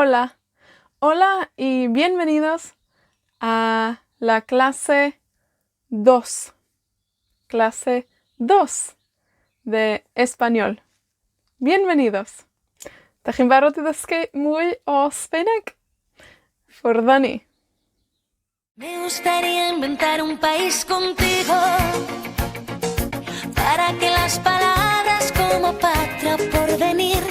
Hola. Hola y bienvenidos a la clase dos. Clase dos de Español. Bienvenidos. 'Dach chi'n barod i ddysgu mwy o Sbaeneg? Ffwrdd â ni! Me gustaría inventar un país contigo Para que las palabras como patria o porvenir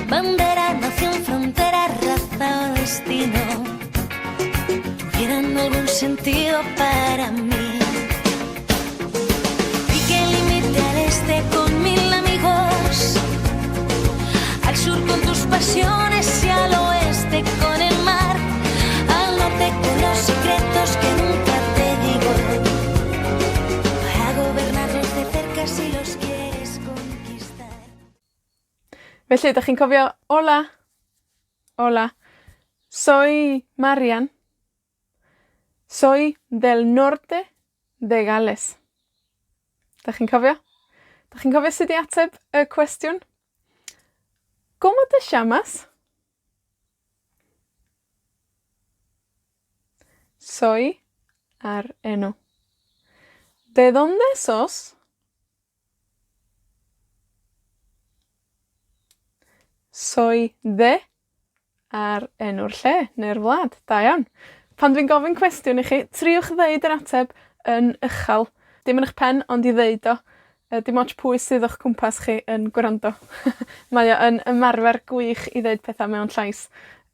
Bandera, nación, frontera, raza o destino Tuvieran algún sentido para mí Y que limite al este con mil amigos Al sur con tus pasiones y al oeste con el mar Al norte con los secretos que nunca te digo Para gobernarlos de cerca si los quieres conquistar. Felly, 'dach chi'n cofio hola? Hola. Soy Marian. Soy del norte de Gales. 'Dach chi'n cofio? 'Dach chi'n cofio sut i ateb y cwestiwn? ¿Cómo te llamas? Soy a'r enw. ¿De dónde sos? Soy de a'r enw'r lle neu'r wlad. Da iawn. Pan dwi'n gofyn cwestiwn i chi, triwch ddeud yr ateb yn uchal. Dim yn 'ych pen, ond i ddeud o. Yy dim ots pwy sydd o'ch cwmpas chi yn gwrando. Mae o yn ymarfer gwych i ddeud petha mewn llais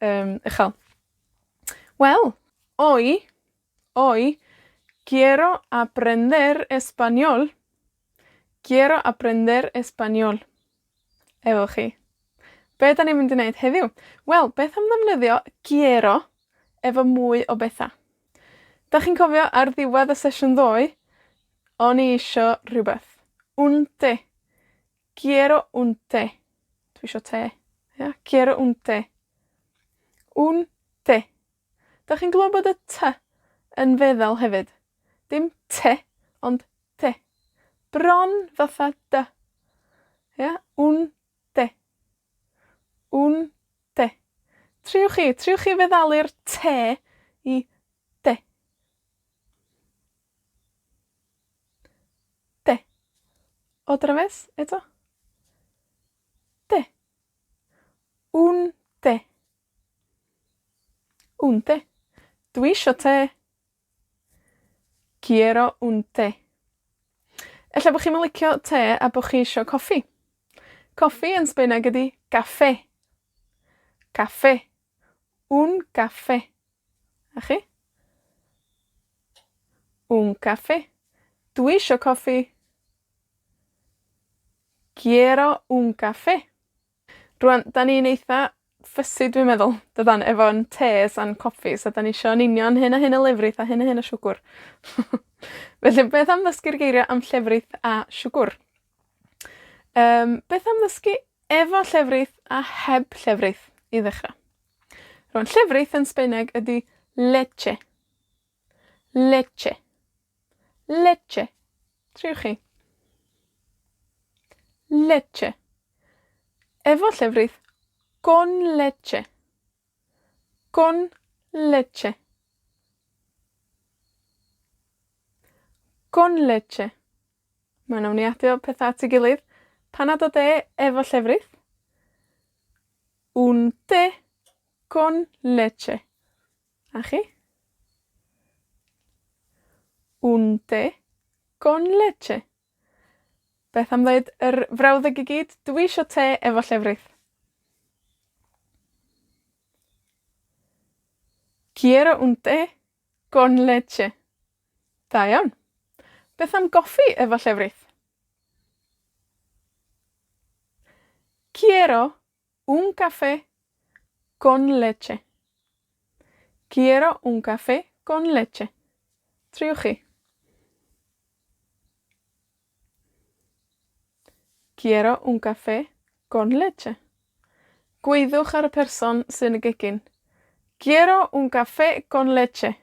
yym uchal. Wel, hoy, hoy, quiero aprender español. Quiero aprender español. Efo chi. Be' 'dan ni'n mynd i neud heddiw? Wel, beth am ddefnyddio quiero efo mwy o betha? 'Dach chi'n cofio ar ddiwedd y sesiwn ddoe, o'n i isio rhywbeth. Un té. Quiero un té. Dwi isio te. Ia? Quiero un té. Un té. 'Dach chi'n glywed bod y ty yn feddal hefyd? Dim te, ond te. Bron fatha dy. Ia? Un te. Un te. Triwch chi, triwch chi feddalu'r te i de. De. Otra vez, eto. De. Un té. Un té. Dwi isio te. Quiero un té. Ella bo' chi'm yn licio te a bo' chi isio coffi. Coffi yn Sbaeneg ydi café. Café. Un café. A chi? Un café. Dwi isio coffi. Quiero un café. Rŵan, 'dan ni'n eitha fussy dwi'n meddwl, dydan, efo'n tes a'n coffis, a 'dan ni isio yn union hyn a hyn o lefrith a hyn a hyn o siwgwr. Felly, beth am ddysgu'r geiria' am llefrith a siwgwr? Yym, beth am ddysgu efo llefrith a heb llefrith i ddechra? Rŵan, llefrith yn Sbaeneg ydi leche. Leche. Leche. Triwch chi. Leche. Efo llefrith, con leche. Con leche. Con leche. Ma' nawn ni adio petha at 'i gilydd. Panad o de efo llefrith. Un té con leche. A chi? Un té con leche. Beth am ddeud yr frawddeg i gyd? Dwi isio te efo llefrith. Quiero un té con leche. Da iawn. Beth am goffi efo llefrith? Quiero Un café con leche. Quiero un café con leche. Triwch chi. Quiero un café con leche. Gwaeddwch ar y person sy'n y gegin. Quiero un café con leche.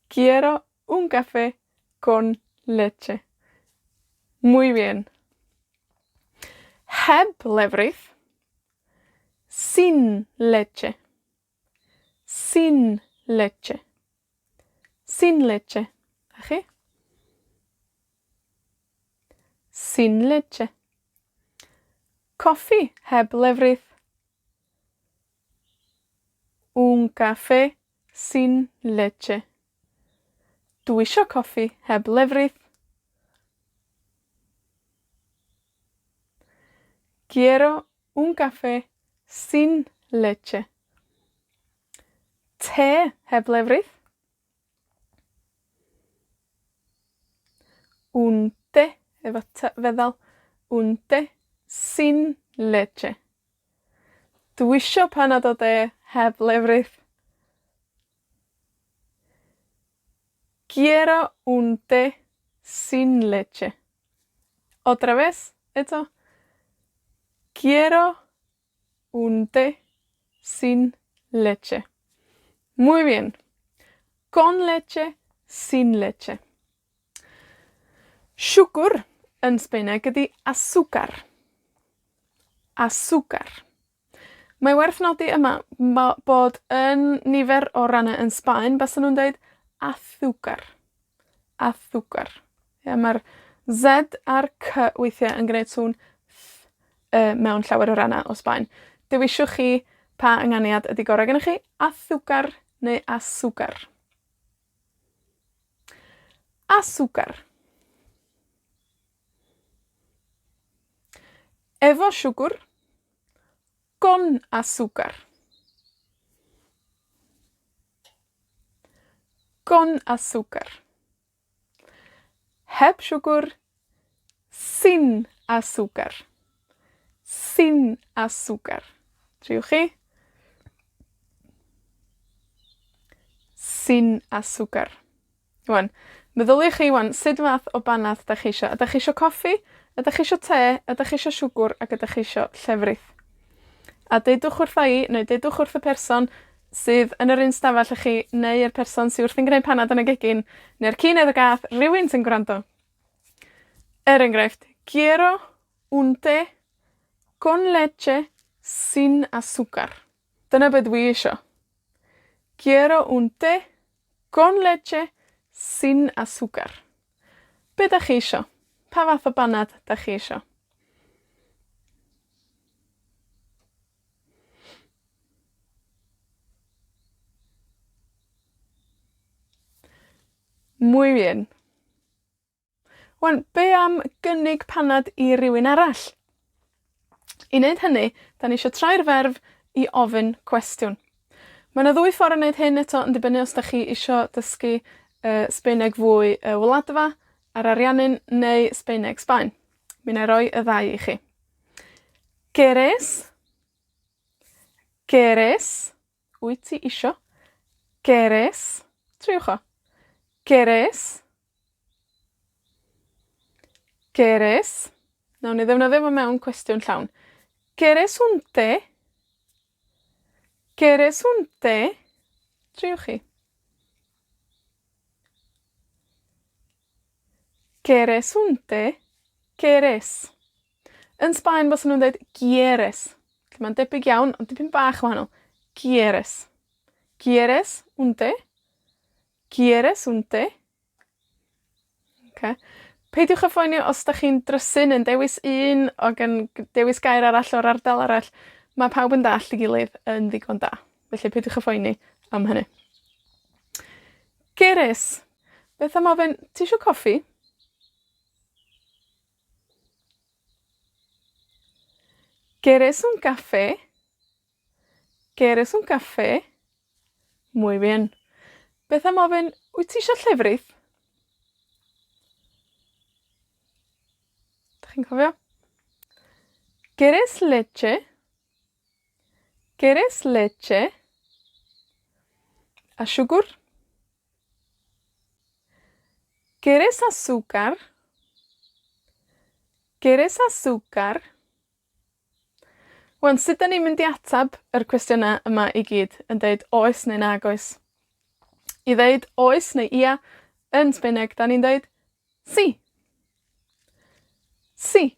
Quiero un café con leche. Muy bien. Heb lefrith. Sin leche. Sin leche. Sin leche. A chi? Sin leche. Coffi heb lefrith. Un café sin leche. Dw isio coffi heb lefrith. Quiero un café sin leche. Te heb lefrith. Un té efo ty feddal. Un té sin leche. Dw isio panad o de heb lefrith. Quiero un té sin leche. Otra vez, eto. Quiero un té sin leche. Muy bien. Con leche, sin leche. Siwgwr yn Sbaeneg ydi azúcar. Azúcar. Mae werth nodi yma ma' bod yn nifer o ranne yn Sbaen, bysan nw'n deud azúcar. Azúcar. Ie, ma'r zed a'r cy weithie yn gneud sŵn th yy mewn llawer o ranna o Sbaen. Dewiswch chi pa ynganiad ydi gora gennych chi, azúcar neu aswgar. Azúcar. Efo siwgwr. Con azúcar. Con azúcar. Heb siwgwr. Sin azúcar. Sin azúcar. Triwch chi. Sin azúcar. Rŵan, meddyliwch chi ŵan, sud fath o banad 'dach chi isio? Ydach chi isio coffi? Ydach chi isio te? Ydach chi isio siwgwr? Ac ydach chi isio llefrith? A deudwch wrtha i, neu deudwch wrth y person sydd yn yr un stafell â chi, neu'r person sy wrthi'n gneud panad yn y gegin, neu'r ci neu'r gath, rywun sy'n gwrando. Er enghraifft, quiero un té con leche sin azúcar. Dyna be' dwi isio. Quiero un té con leche sin azúcar. Be' 'dach chi isio? Pa fath o banad 'dach chi isio? Muy bien. Wan, be' am gynnig panad i rywun arall? I neud hynny, 'dan ni isio troi'r ferf i ofyn cwestiwn. Ma' 'na ddwy ffor o neud hyn eto yn dibynnu os 'dach chi isio dysgu yy Sbaeneg fwy y Wladfa, a'r Ariannin, neu Sbaeneg Sbaen. Mi 'nai roi y ddau i chi. ¿Quieres? ¿Quieres? Wyt ti isio? ¿Quieres? Triwch o. ¿Quieres? ¿Quieres? Nawn ni ddefnyddio fo mewn cwestiwn llawn. ¿Quieres un té? ¿Quieres un té? Triwch chi. ¿Quieres un té? ¿Quieres? Yn Sbaen bysan nw'n deud quieres. Felly ma'n debyg iawn, ond dipyn bach wahanol. Quieres. ¿Quieres un té? ¿Quieres un té? Oce. Peidiwch â phoeni os 'dach chi'n drysu neu'n dewis un ag yn dewis gair arall o'r ardal arall. Ma' pawb yn dallt 'i gilydd yn ddigon da. Felly peidiwch â phoeni am hynny. ¿Quieres? Beth am ofyn, ti isio coffi? ¿Quieres un café? ¿Quieres un café? Muy bien. Beth am ofyn, wyt ti isio llefrith? 'Dach chi'n cofio? ¿Quieres leche? ¿Quieres leche? A siwgwr? ¿Quieres azúcar? ¿Quieres azúcar? Wan, sut 'dan ni'n mynd i atab yr cwestiyna yma i gyd yn deud oes neu nag oes? I ddeud oes neu ia yn Sbaeneg, 'dan ni'n deud sí. Sí.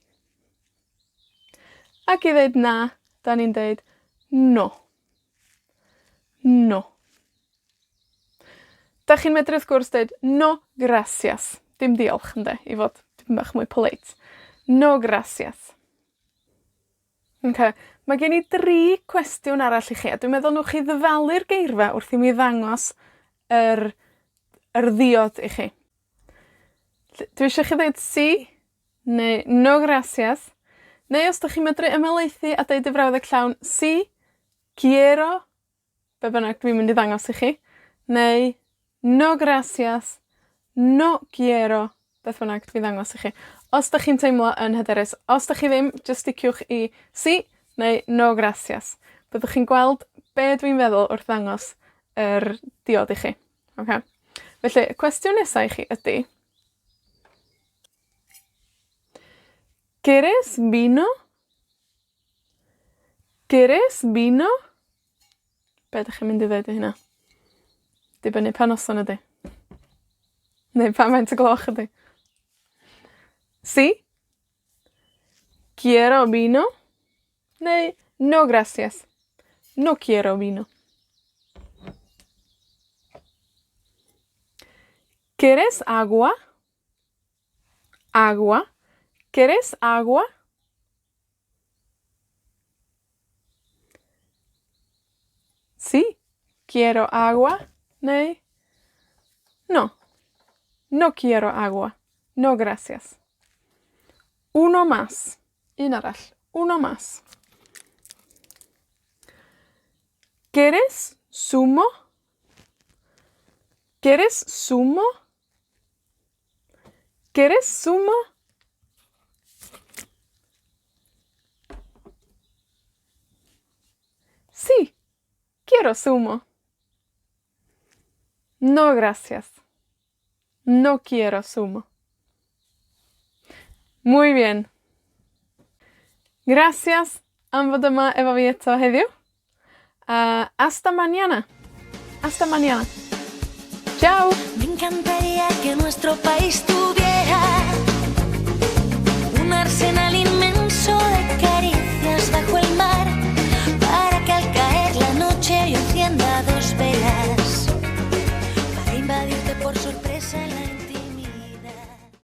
Ac i ddeud na, 'dan ni'n deud No. No. 'Dach chi'n medru, wrth gwrs, deud no gracias. Dim diolch, ynde, i fod tipyn bach mwy polate. No gracias. Oce, mae gen i dri cwestiwn arall i chi, a dwi'n meddwl newch chi ddyfalu'r geirfa wrth i mi ddangos yr, yr ddiod i chi. Dwi eisiau chi ddeud si, neu no gracias, neu os 'dach chi'n medru ymhelaethu a deud y frawddeg llawn, si, quiero, be' bynnag dwi'n mynd i ddangos i chi, neu no gracias, no quiero, beth bynnag dwi ddangos i chi. Os 'dach chi'n teimlo yn hyderus. Os 'dach chi ddim, jyst sticiwch i si neu no gracias. Byddwch chi'n gweld be' dwi'n feddwl wrth ddangos yr diod i chi. Oce? Felly, y cwestiwn nesa i chi ydi ¿Quieres vino? ¿Quieres vino? Be' 'dach chi'n mynd i ddeud i hynna? Dibynnu pa noson ydi. Neu pan faint o gloch ydi. Si? Quiero vino? Neu no gracias. No quiero vino. ¿Quieres agua? Agua. ¿Quieres agua? Si, quiero agua, neu no. No quiero agua. No gracias. Uno mas. Un arall. Uno mas. ¿Quieres zumo? ¿Quieres zumo? ¿Quieres zumo? Sí, quiero zumo. No, gracias. No quiero zumo. Muy bien. Gracias am fod yma efo fi eto heddiw. A hasta mañana. Hasta mañana. Ciao. Me encantaría que nuestro país tuviera un arsenal.